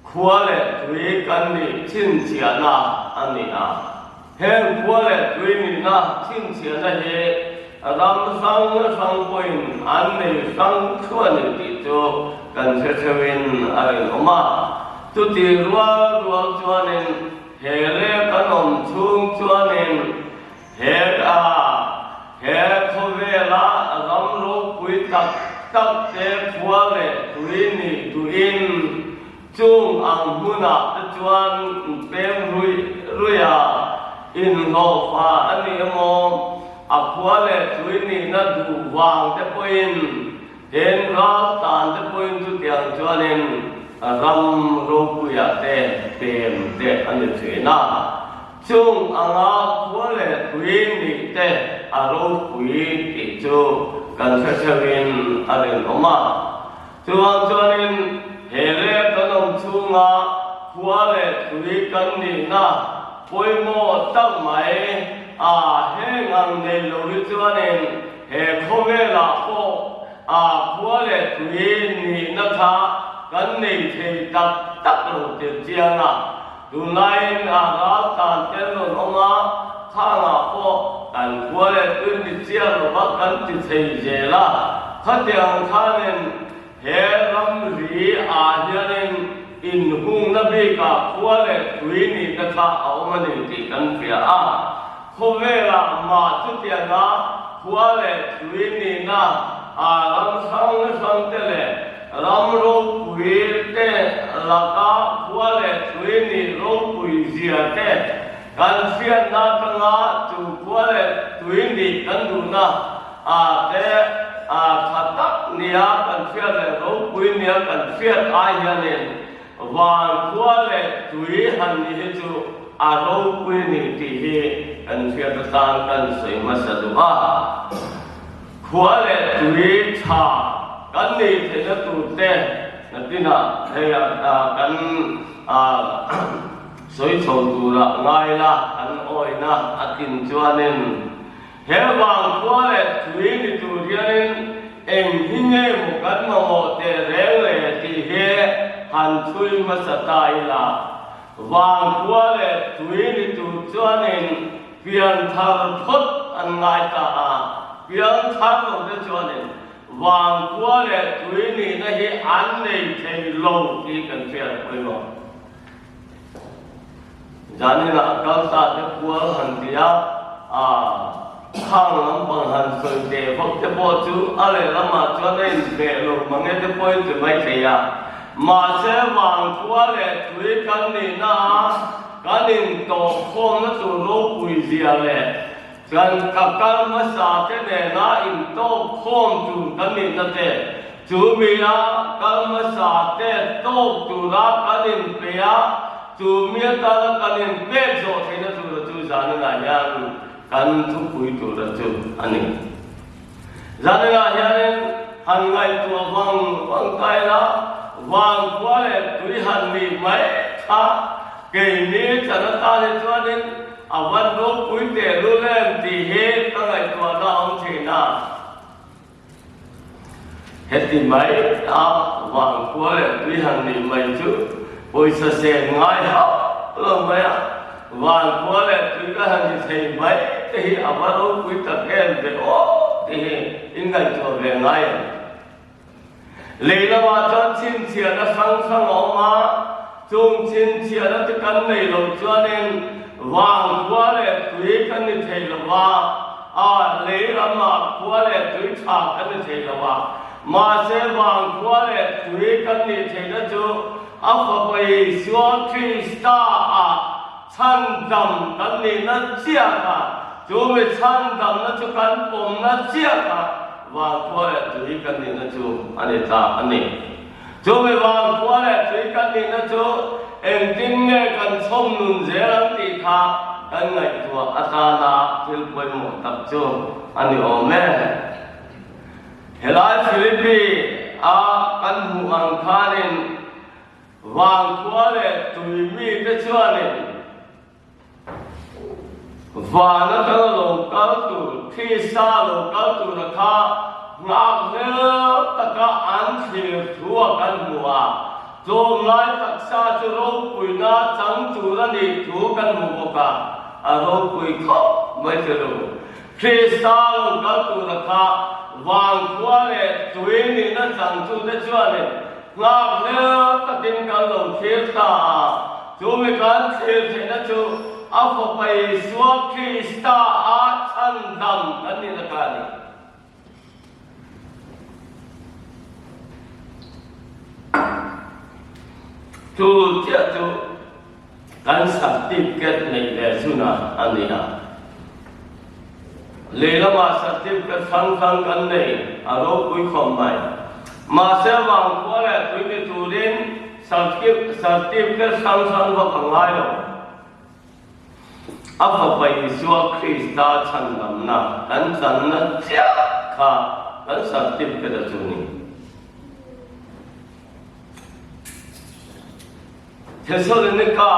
khua leh tui kan nih chhinchhiahna a ni a. Heng khua leh tui nihna chhinchhiahna hi ram hrang hrang pawhin an nei hrang thluah a ni tih chu kan hre theuhin a rinawm a. Chuti rual rual chuanin he leh kan awm chhung chuanin He a, he khawvela ram ropui tak tak te khua leh tui nih duhin chung ang hmunah te chuan pem ruih ruih a, inhlawhfa a ni emaw, a khua leh tui nihna duh vang te pawhin ten ral tan te pawhin chutiang chuanin ram ropuiah te pem te a ni thin a. Chung anga khua leh tui nih te a ropui tih chu kan hre theuhin a rinawm a. Chuvang chuanin he leh kan awm chhunga khua leh tui kan nihna pawimawh tak mai a heng ang nei lo hi chuanin he khawvelah pawh a khua leh tui nihna kha kan nei thei tak tak lo tir chiang a. Tunlaiin a ral tan te an rawn awm a, khangah pawh kan khua leh tui ni chiah lova kan ti thei zel a. Khatiang khanin he ramri ah hianin inhungna bikah khua leh tui nihna kha a awm a ni tih kan hria a. Khawvelah mah chutianga khua leh tui nihna a ram hrang hrang te leh ram ropui te laka khua leh tui nih ropui zia te kan hriatna atanga chu khua leh tui nih kan duhna a te a tha tak nia kan hriat leh ropui nia kan hriat ai hianin Van khua leh tui han ni hi chu a ropui ni tih hi kan hriat atan kan sawi hmasa duh a. Khua leh tui tha kan nih theihna tur te nakinah hei kan sawi chho turah ngai la kan awina a tlin chuanin He vangkhua leh tui ni tur hianin eng hi nge maw kan mamawh teh reng le tih hi han thui hmasa ta ila. Vangkhua leh tui ni tur chuanin pianthar phawt an ngai ta a, pianthar lo te chuanin vangkhua leh tui nihna hi an nei thei lo tih kan hriat pawimawh. Zaninah kalsa te pual han ti a, a khang lampang han sawi teh vak te pawh chu a lehlamah chuan a inhmeh lo mange te pawhin ti mai thei a. Mahse vangkhua leh tui kan nihna a kan intawhkhawmna tur ropui zia leh kan ka kal hmasa te nena intawhkhawm tur kan nihna te Chu mi a kal hmasa te tawk tura kan inpe a, chu mi atana kan inpek zawh theihna tura chu zaninah hian kan thupui tura chu a ni. Zaninah hianin han ngaihtuah vang vang ta ila, vangkhua leh tui han nih mai kha keini chan atan hi chuanin a van ropui tehlul em tih hi ka ngaihtuahna a awm thin a. Heti mai a vangkhua leh tui han nih mai chu pawisa sen ngai hauh lo mai a, vangkhua leh tui ka han ni thei mai te hi a va ropui tak em ve aw tih hi in ngaihtuah ve ngai em? Lei lamah chuan chhinchhiahna hrang hrang a awm a, chung chhinchhiahna te kan nei loh chuanin vangkhua leh tui kan ni thei lo va, A lei ramah khua leh tui tha kan ni thei lo a, mahse vang khua leh tui kan nih theihna chu a Fapa Isua Krista ah chhandam kan nihna chiah kha, chu mi chhandamna chu kan pawmna chiah kha vang khua leh tui kan nihna chu a ni ta a ni. Chu mi vang khua leh tui kan nihna chu engtin nge kan chhawm nun zel ang tih kha kan ngaihtuah atana thil pawimawh tak chu a ni awm e. Helai Philippi a kan hmuh ang khanin vang khua leh tui mite chuanin Van atanga lo kal tur, Krista lo kal tura kha nghakhlel taka an thlir thu a kan hmu a, tlawmlai taksa chu ropuina chang tur a nih thu kan hmu bawk a, a ropui khawp mai che lu. Krista lo kal tura kha vangkhua leh tui nihna changtute chuanin Nghakhlel takin kan lo thlir ta a, chu mi kan thlir theihna chu a Fapa Isua Krista a chhandam kan nihna kha a ni. Chu chiah chu kan certificate neih ve chhunah a ni a. Lei lamah certificate hrang hrang kan nei, a ropui khawp mai. Mahse vangkhua leh tui ni turin certificate hrang hrang vak a ngai lo. A Fapa Isua Krista chhandamna kan channa chiah kha kan certificate a chu ni. Thessalonika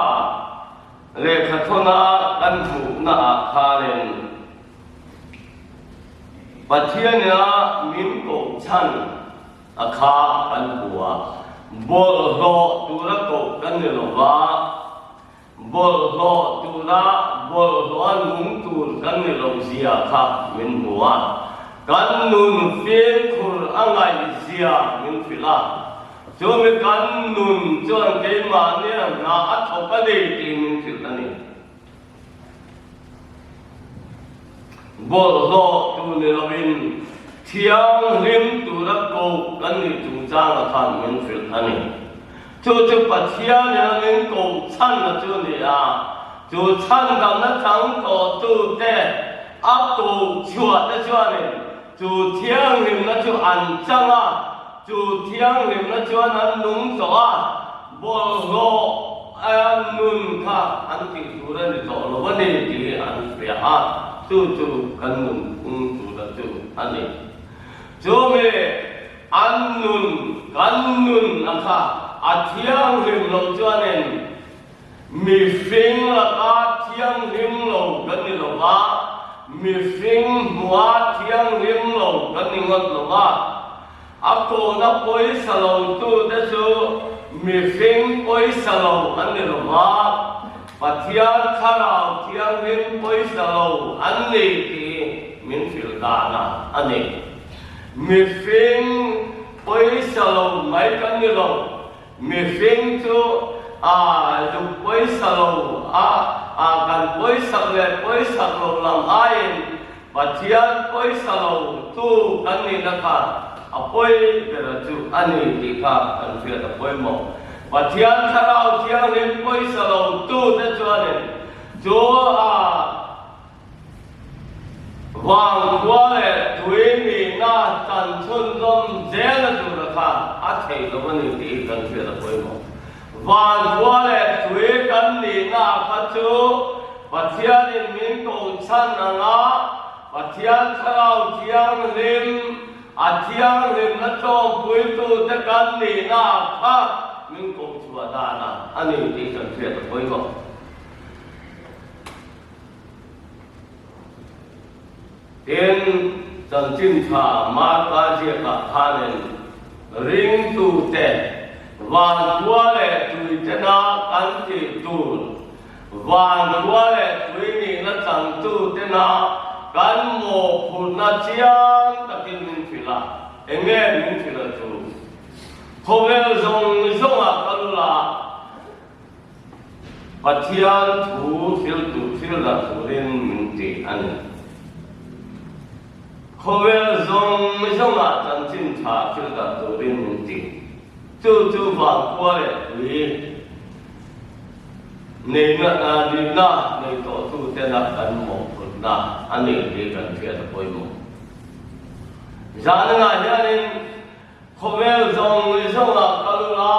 lehkhathawna kan hmuhnaah khanin Pathianina min koh chhan a kha kan hmu a, bawlhhlawh tura koh kan ni lo va, Bawlhhlawh tura bawlhhlawha nung tur kan ni lo zia kha min hmu a, kan nun fimkhur a ngaih zia min hrilh a. Chumi kan nun chuan keimahnia hna a thawk a ni tih min hrilh a ni. Bawlhhlawh tur ni loin thianghlim tura koh kan nih chungchangah khan min hrilh a ni. Chu chu Pathian ina min koh chhanna chu a ni a, chu chhandamna chang tawhtute a koh chhuah te chuanin chu thianghlimna chu an chang a, chu thianghlimna chuan an nung tawh a, bawlhhlawh a nun kha an tih tur a ni tawh lo a ni tih hi an hria a, chu chu kan nunphung tura chu a ni. Chumi An nun, kan nun a kha a thianghlim loh chuanin mihring laka thianghlim lo kan ni lo va, mihring hmua thianghlim lo kan ni ngawt lo va. A kohna pawisa lo tute chu mihring pawisa lo an ni lo va, Pathian Thlarau Thianghlim pawisa lo an ni tih min hrilh dan a ni. Mihring pawisa lo mai kan ni lo, mihring chu a zuk pawisa lo a, a kan pawisak leh pawisak lo lam aiin Pathian pawisa lo tu kan nihna kha a pawi bera chu a ni tih kha kan hriat a pawimawh. Pathian Thlarau Thianghlim pawisa lo tu te chuanin chu a Vangkhua leh tui nihna chan chhunzawm zelna tura kha a theih lo a ni tih hi kan hriat a pawimawh. Vangkhua leh tui kan nihna kha chu Pathianin min koh chhan anga Pathian Thlarau Thianghlim, a thianghlimna tlawmpuitute kan nihna kha min koh chhuah dan a ni tih kan hriat a pawimawh. Tin, chanchin tha Marka ziakah khanin ringtute vankhua leh tuitena kan tih tur, vankhua leh tui nihna changtutena kan mawhphurhna chiang takin min hrilh a. Enge min hrilh a chu? Khawvel zawng zawngah kal ula, Pathian thu thil duh thil dah turin min ti a ni. Khawvel zawng zawngah chanchin tha thil dah turin min ti. Chu chu vangkhua leh tui neihna nihna nei tawhtutena kan mawhphurhna a ni tih kan hriat a pawimawh. Zanah hianin Khawvel zawng zawngah kal ula,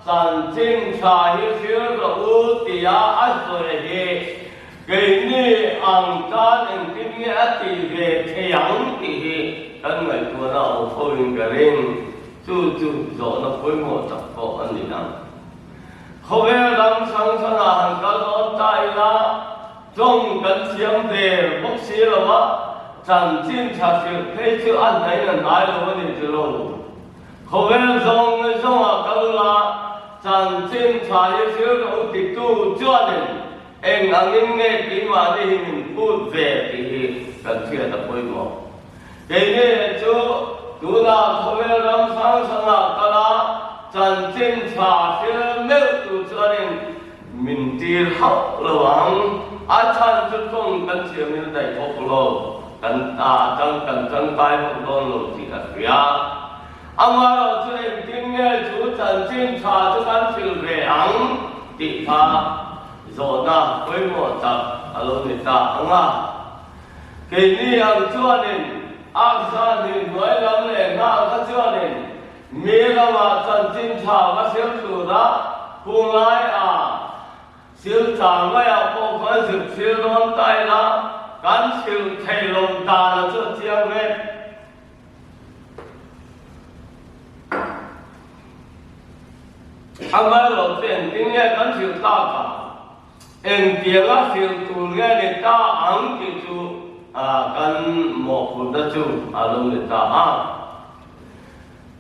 chanchin tha hi hrilh rawh u tia a sawi hi keini ang tan engtin nge a tih ve thei ang tih hi kan ngaihtuahna a awm fo in ka ring. Chu chu zawhna pawimawh tak pawh a ni ang. Khawvel ram hrang hrangah han kal dawn ta ila, tawng kan thiam der bawk si lo a, Chanchin tha hrilh phei chu a hnain a hnai lo a ni ti lo. Khawvel zawng zawngah kal ula, chanchin tha hi hrilh rawh u titu chuanin eng angin nge keimahni hi min phut ve tih hi kan hriat a pawimawh. Keini chu tunah khawvel ram hrang hrangah kal a, chanchin tha hrilh meuh tur chuanin Min tir hauh lo ang, a chhan chu tawng kan thiamin a daih bawk lo, kan ta atang kan tangkai bawk dawn lo tih a hria. Amaherawh chu engtin nge chu chanchin tha chu kan hrilh ve ang tih kha zawhna pawimawh tak a lo ni ta ang a. Keini ang chuanin Aksa hnih hnuai lam leh nghal kha chuanin Mi ramah chanchin tha va sil tura khunglai a sil chang maiah pawh khan zir thil dawn ta ila kan hrilh thei lo dan a chu a chiang vek. Amaherawhchu engtin nge kan hrilh tak ang? Engtianga hrilh tur nge ni ta ang tih chu kan mawhphurhna chu a lo ni ta a.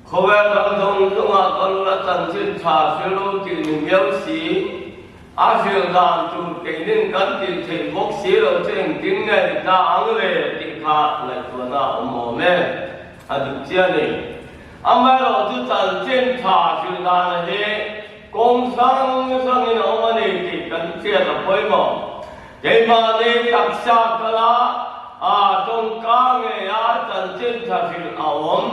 Khawvel ram zawng zawngah ka lu a chanchin tha hrilh u tih ni miau si, a hrilh dan tur keinin kan tih theih bawk si lo chu engtin nge ni ta ang le tih kha ngaihtuahna a awm awm e. A dik chiah a ni. Amaherawhchu chanchin tha hrilh dana hi kawng hrang hrangin a awm a ni tih kan hriat a pawimawh. Keimahni taksa kala a tawngka ngeia chanchin tha hrilh a awm.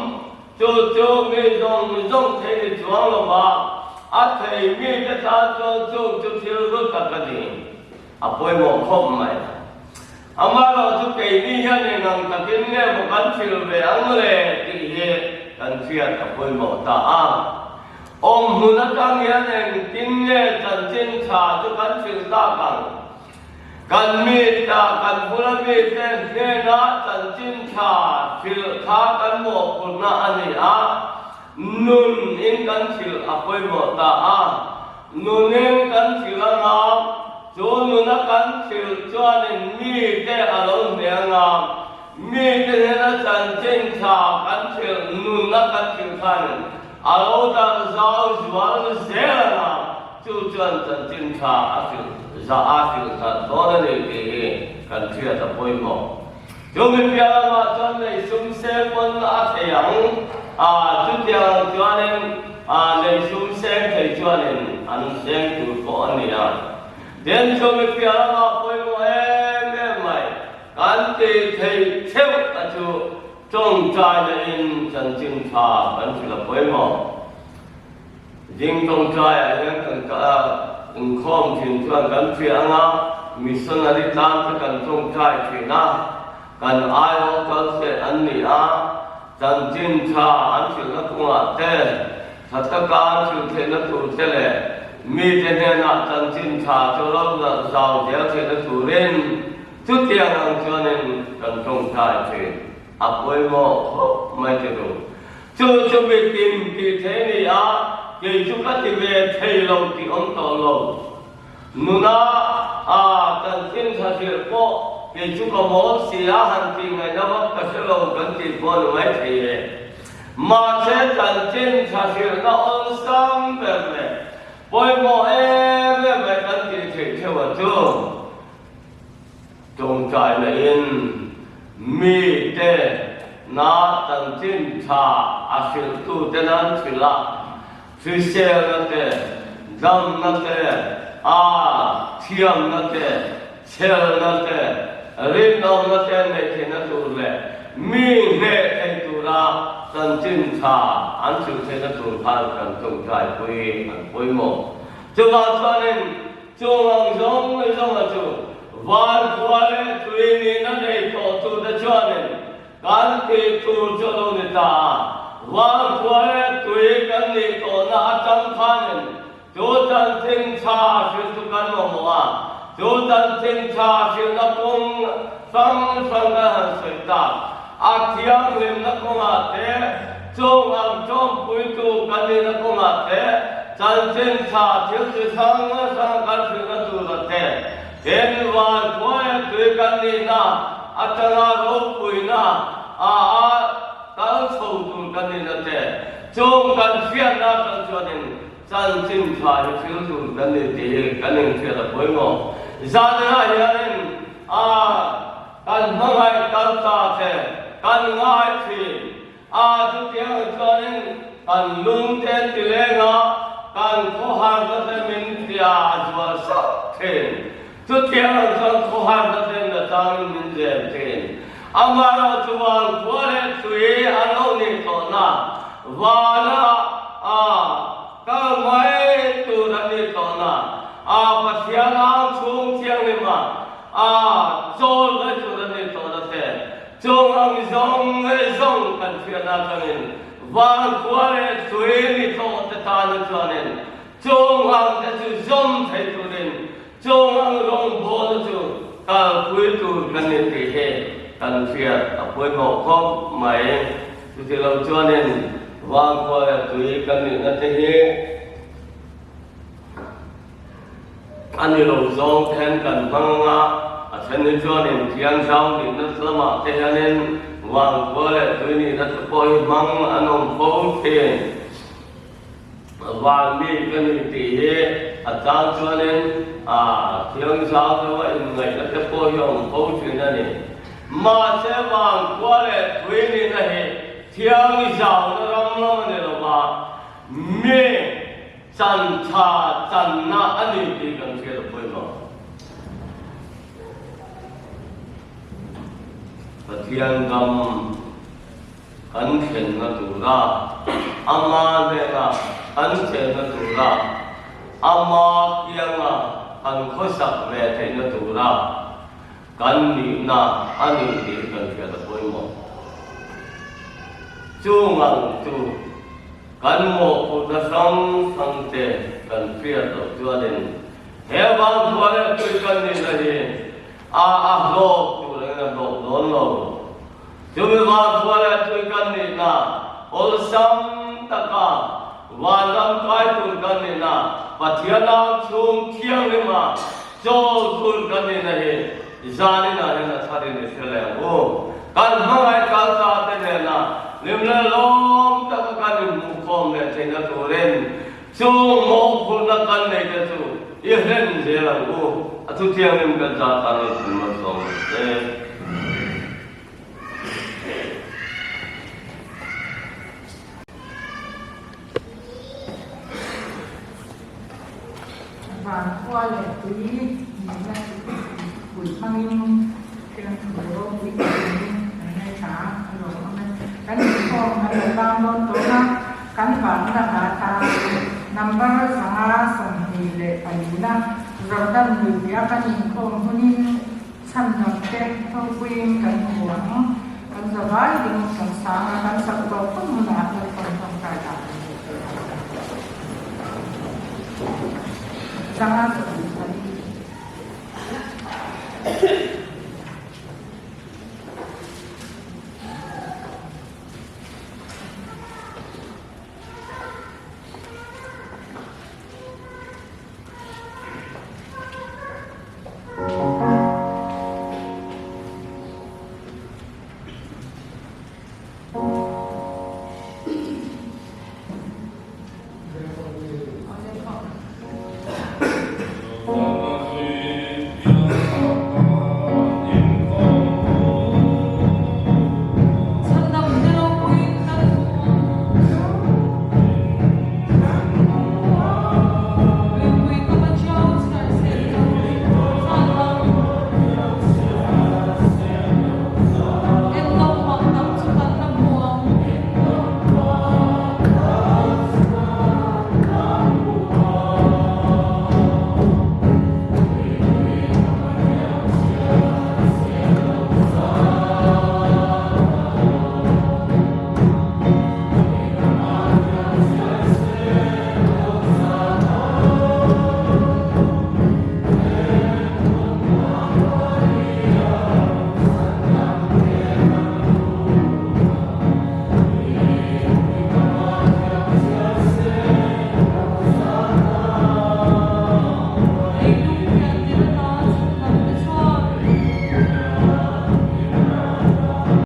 Chu chu mi zawng zawng thei ni chuang lo va, a thei mite tan chuan chung chu thil hlu tak a ni. A pawimawh khawp mai. Amaherawhchu keini hian engang takin nge maw kan hrilh ve ang le tih hi kan hriat a pawimawh ta a. Awm hmun atang hian engtin nge chanchin tha chu kan hrilh tak ang? Kan mi ta kan bula mite hnena chanchin tha hrilh kha kan mawhphurhna a ni a, nun in kan hrilh a pawimawh ta a. Nunin kan hrilh anga, chu nuna kan hrilh chuanin mite a lo hne anga, mite hnena chanchin tha kan hrilh nuna kan hrilh khanin A lo dan zau zual zel anga chu chuan chanchin tha a hrilh za a hrilh that dawn a ni tih hi kan hriat a pawimawh. Chu mi piah lamah chuan nei sum seng pawn a thei ang a, chutiang ang chuanin nei sum seng thei chuanin an seng tur pawh a ni a. Tin, chu mi piah lamah pawimawh em em mai kan tih theih theuh a chu Tawngtaina in chanchin tha kan hrilh a pawimawh. Zing tawngtaiah hian kan inkhawm thin chuan kan hria anga missionary tan te kan tawngtai thin a, kan aiawh kal se an ni a, chanchin tha an hrilhna kawngah te, tha taka an hrilh theihna tur te leh mite hnenah chanchin tha chu lo zau zel theihna turin Chutiang ang chuanin kan tawngtai thin a pawimawh khawp mai che ru. Chu chu mi tin tih thei ni a, kei chu ka ti ve thei lo tih awm tawh lo. Nuna a chanchin tha hrilh pawh kei chu ka mawl si a han tih ngaihna vak ka hre lo kan tih pawh ni mai thei e. Mahse chanchin tha hrilhna awlsam ber leh pawimawh em em mai kan tih theih theuh a chu. Tawngtaina in mite na chanchin tha a hrilhtute nan hrilh a, hriselna te, damna te, a thiamna te, chhelna te, rinawmna te neih theihna tur leh mi hneh thei tura chanchin tha an hrilh theihna tur khan kan tawngtaipui an pawimawh. Chuvang chuanin Chung ang zawng zawnga chu van khua leh tui nihna nei tawh tute chuanin kan tih tur chu a lo ni ta a. Van khua leh tui kan nih tawhna atang khanin chu chanchin tha hrilh chu kan mamawh a, chu chanchin tha hrilhna kawng hrang hrang kan han sawi tak. A thianghlimna kawngah te, chung ang tawmpuitu kan nihna kawngah te, chanchin tha thil chi hrang hrang kan hrilhna tura te, tin van khuaia tui kan nihna atanga ropuina a a kal chho tur kan nihna te, chung kan hriatna atang chuanin chanchin tha hi thil tur kan ni tih hi kan inhriat a pawimawh. Zanah hianin a. Kan hmangaih kal ta che, kan ngai thin. A chutiang chuanin kan lung te ti leng a, kan khawharna te min tia a zual sauh thin. Chutiang chuan khawharna te na changin min zem thin. Amaherawh chu van khua leh tui a lo nih tawhna vana a kal mai tur a nih tawhna a Pathian ang chhung thianghlim a A chawl mai tur a ni tawh na te, chung ang zawng leh zawng kan hriatna atangin van khua leh tui ni tawh te tan chuanin chung ang te chu zawm thei turin chung ang rawngbawlna chu kalpui tur kan ni tih hi kan hriat a pawimawh khawp mai. Chuti lo chuanin van khua leh tui kan nihna te hi. A ni lo zawng te hian kan hmang ang a, a then hi chuanin thiangzau nihna lamah te hianin vangkhua leh tui nihna te pawh hi hmang an awm fo thin. Van mi ka ni tih hi a chang chuanin thiangzau deuha inngaihna te pawh hi a awm fo thin a ni. Mahse vangkhua leh tui nihna hi thiangzauna ram lam a ni lo va, mi Chan tha channa a ni tih kan hriat a pawimawh. Pathian ram kan thlenna tura Ama hnena kan chenna tura Ama kianga kan khawsak ve theihna tura kan nihna a ni tih kan hriat a pawimawh. Chung ang chu Kan mawhphurhna hrang hrang te kan hriat loh chuanin he vangkhua leh tui kan nihna hi a a hlawk tur angin a hlawk dawn lo. Chumi vangkhua leh tui kan nihna awlsam taka vanram kai tur kan nihna Pathian ang chhung thianghlima chawl tur kan nihna hi zaninah hian a tharin i hre leh ang u. Kan hmangaih kal ta te nena hlim leh lawm taka kan inhmuhkhawm leh theihna turin chung mawhphurhna kan nei te chu i hlen zel ang u. A thu thianghlim kan zah tan lo thun malsawm rawh se. Vankhua leh tui nihna pui hmangin fiamthu ropui takin kan ngaithla a, a lawmawm e. Kan inkhawm a lo bang dawn tawh a, kan vanna hla ta number 524 na Jordan luipia kan inkhawm hunin chhandam te ropuiin kan hmu ang. Kan zavai ding kan sang a, kan sak tawh hun hunah Lalpan tawngtai dan kan hmu thei ang. 524.